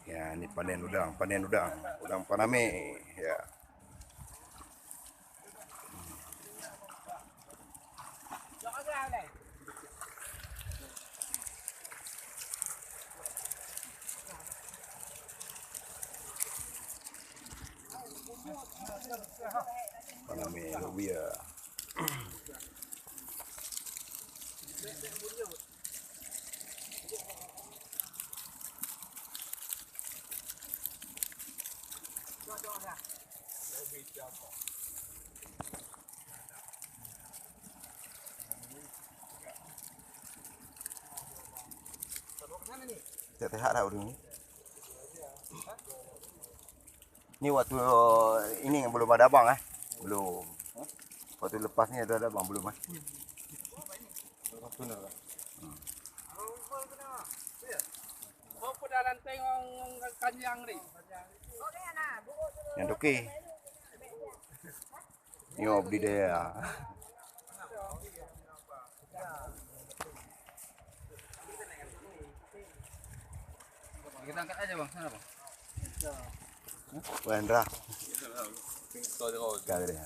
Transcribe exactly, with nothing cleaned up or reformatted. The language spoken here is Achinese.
Ya, ni panen udang, panen udang, udang paname. Ya. Paname lubiya. Sehat-sehat dah ureueng ni. Ni waktu ini belum ada abang, eh? Belum. Waktu lepas ni ada abang belum, eh? Hmm. Yang toke. Nyoe beli dia. Kita angkat aja, Bang. Sana, Bang. Wendra. Kau dia.